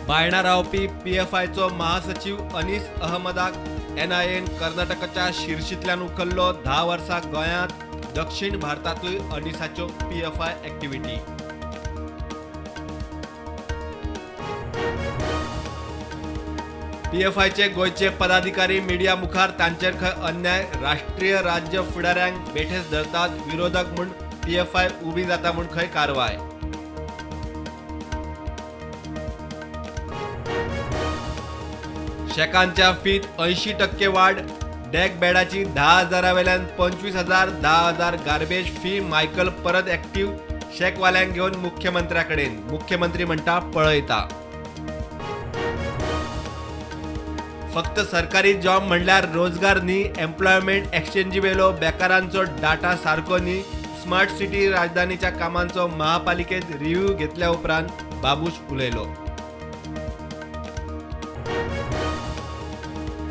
बायणा रावपी पीएफआयचो महासचिव अनीस अहमदाक एनआयएन कर्नाटकाच्या शिर्शींतल्यान उखल्लो. 10 वर्सां गोंयांत, दक्षिण भारतांतूय अनीसाच्यो पीएफआय एक्टिविटी. पीएफआयचे गोंयचे पदाधिकारी मिडिया मुखार तांचेर खंय अन्याय, राष्ट्रीय राज्य फुडाऱ्यांक बेठेच धरतात, विरोधक म्हूण पीएफआय उबी जाता म्हूण खंय कारवाय. शॅकांच्या फीत 80% वाड, डेक बेडाची 10,000 वेल्यान 25,000, 10,000 गार्बेज फी. मायकल परत ऍक्टिव्ह, शॅकवाल्यांक घेवन मुख्यमंत्र्या कडेन, मुख्यमंत्री म्हणटा पळयता. फक्त सरकारी जॉब म्हणल्यार रोजगार न्ही, एम्प्लॉयमेंट एक्सचेंजी वेलो बेकारांचो डाटा सारको न्ही. स्मार्ट सिटी राजधानीच्या कामांचो महापालिकेत रिव्ह्यू घेतल्या उपरांत बाबूश उलयलो.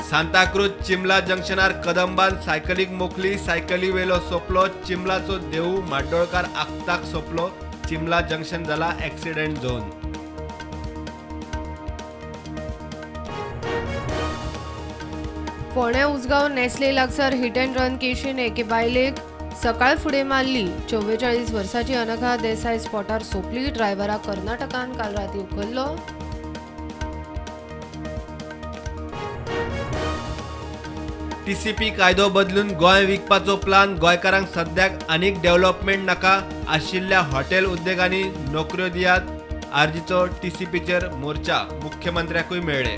सांताक्रूज चिमला जंक्शनार कदंबान सायकलीक मोखली, सायकली वेलो सोंपलो. चिमलाचो देऊ म्हाड्डोळकार आक्ताक सोंपलो. चिमला जंक्शन जाला एक्सिडेंट झोन. फोंड्या उजगांव नेस्ले लागसार हिट अँड रन केशीन एके बायलेक सकाळ फुडें मारली. 44 वर्सांची अनघा देसाय स्पॉटार सोंपली. ड्रायव्हराक कर्नाटकान काल राती उखल्लो. टीसीपी कायदो बदलून गोंय विकपाचो प्लान, गोंयकारांक सद्याक आनीक डेव्हलपमेंट नाका आशिल्ल्या हॉटेल उद्देगांनी नोकऱ्यो दियात. आरजीचो टीसीपीचेर मोर्चा, मुख्यमंत्र्याकूय मेळ्ळे.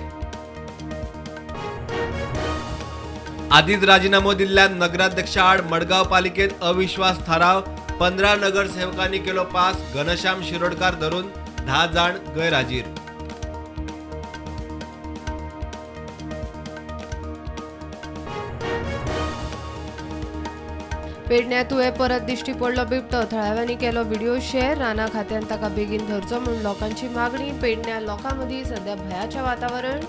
आदीच राजीनामो दिल्ल्यान नगराध्यक्षा आड मडगांव पालिकेत अविश्वास थाराव, 15 नगरसेवकांनी केलो पास. घनश्याम शिरोडकार धरून 10 जाण गैरहाजीर. पेडण्या तुवें परत दिश्टी पडलो बिबटो, थळाव्यांनी केलो व्हिडिओ शेअर. राना खात्यान ताका बेगीन धरचो म्हूण लोकांची मागणी. पेडण्या लोकां मदीं सध्या भंयाचें वातावरण.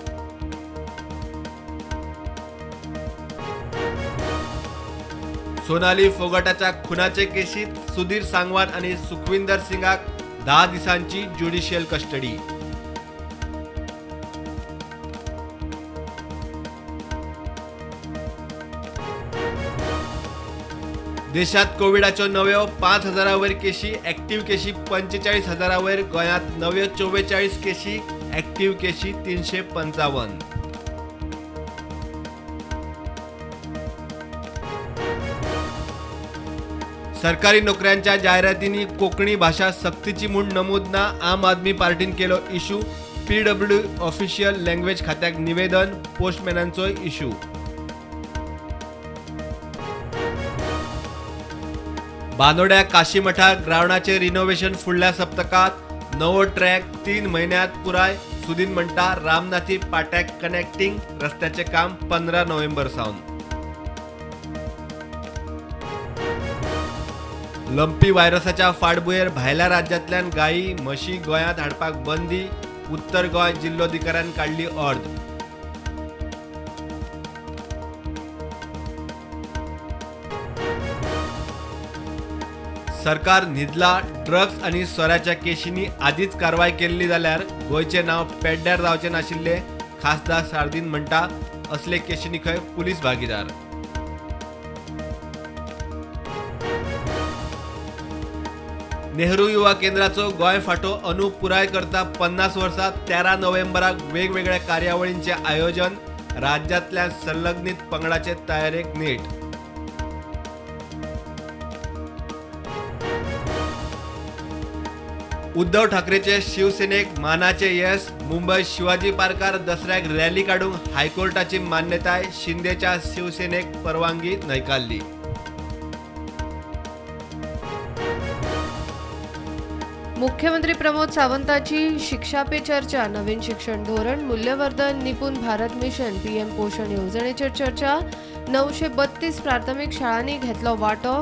सोनाली फोगाटाच्या खुनाचे केशीत सुधीर सांगवान आनी सुखविंदर सिंगाक 10 दिसांची ज्युडिशियल कस्टडी. देशात कोविडाच्यो नव्यो 5,000 वयर केशी, ऍक्टिव्ह केशी 45,000 वयर. गोंयांत नव्यो 44 केशी, ऍक्टिव्ह केशी 355. सरकारी नोकऱ्यांच्या जाहिरातींनी कोंकणी भाशा सक्तीची म्हूण नमूद ना, आम आदमी पार्टीन केलो इशू. पीडब्ल्यू ऑफिशियल लँग्वेज खात्याक निवेदन, पोस्टमॅनांचोय इशू. बांदोड्या काशीमठा ग्रावंडाचें रिनोव्हेशन फुडल्या सप्तकांत, नवो ट्रॅक 3 म्हयन्यांत पुराय. सुदीन म्हणटा रामनाथी पाट्याक कनेक्टिंग रस्त्याचें काम 15 नोव्हेंबर सावन. लंपी व्हायरसाच्या फाटभुंयेर भायल्या राज्यांतल्यान गायी म्हशी गोंयांत हाडपाक बंदी, उत्तर गोंय जिल्लोधिकाऱ्यान काडली ऑर्द. सरकार न्हिदला, ड्रग्स आनी सोऱ्याच्या केशींनी आदींच कारवाय केल्ली जाल्यार गोंयचें नांव पेड्ड्यार जावचें नाशिल्लें. खासदार सार्दीन म्हणटा असले केशींनी खंय पुलीस भागीदार. नेहरू युवा केंद्राचो गोंय फांटो अंदू पुराय करता 50 वर्सां. 13 नोव्हेंबराक वेगवेगळ्या कार्यावळींचें आयोजन, राज्यांतल्या संलग्नीत पंगडाचे तयारेक नेट. उद्धव ठाकरेचे शिवसेनेक मानाचे येस, मुंबय शिवाजी पार्कार दसऱ्याक रॅली काडूंक हायकोर्टाची मान्यताय, शिंदेच्या शिवसेनेक परवानगी न्हयकारली. मुख्यमंत्री प्रमोद सावंताची शिक्षा पे चर्चा, नवीन शिक्षण धोरण, मूल्यवर्धन, निपुण भारत मिशन, पीएम पोषण येवजणेचेर चर्चा. 932 प्राथमिक शाळांनी घेतलो वांटो.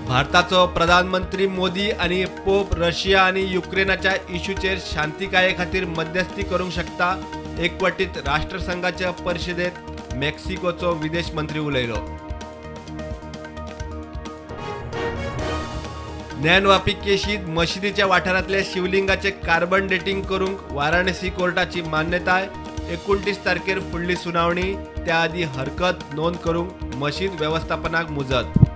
भारताचो प्रधानमंत्री मोदी आनी पोप रशिया आनी युक्रेनाच्या इश्यूचेर शांतिकाये खातीर मध्यस्थी करूंक शकता. एकवटीत राष्ट्रसंघाच्या परिशदेत मेक्सिकोचो विदेश मंत्री उलयलो. ज्ञानवापी केशीत मशिदीच्या वाठारांतल्या शिवलिंगाचे कार्बन डेटिंग करूंक वाराणसी कोर्टाची मान्यताय. 29 तारखेर फुडली सुनावणी. त्या आदी हरकत नोंद करूंक मशीद वेवस्थापनाक मुजत.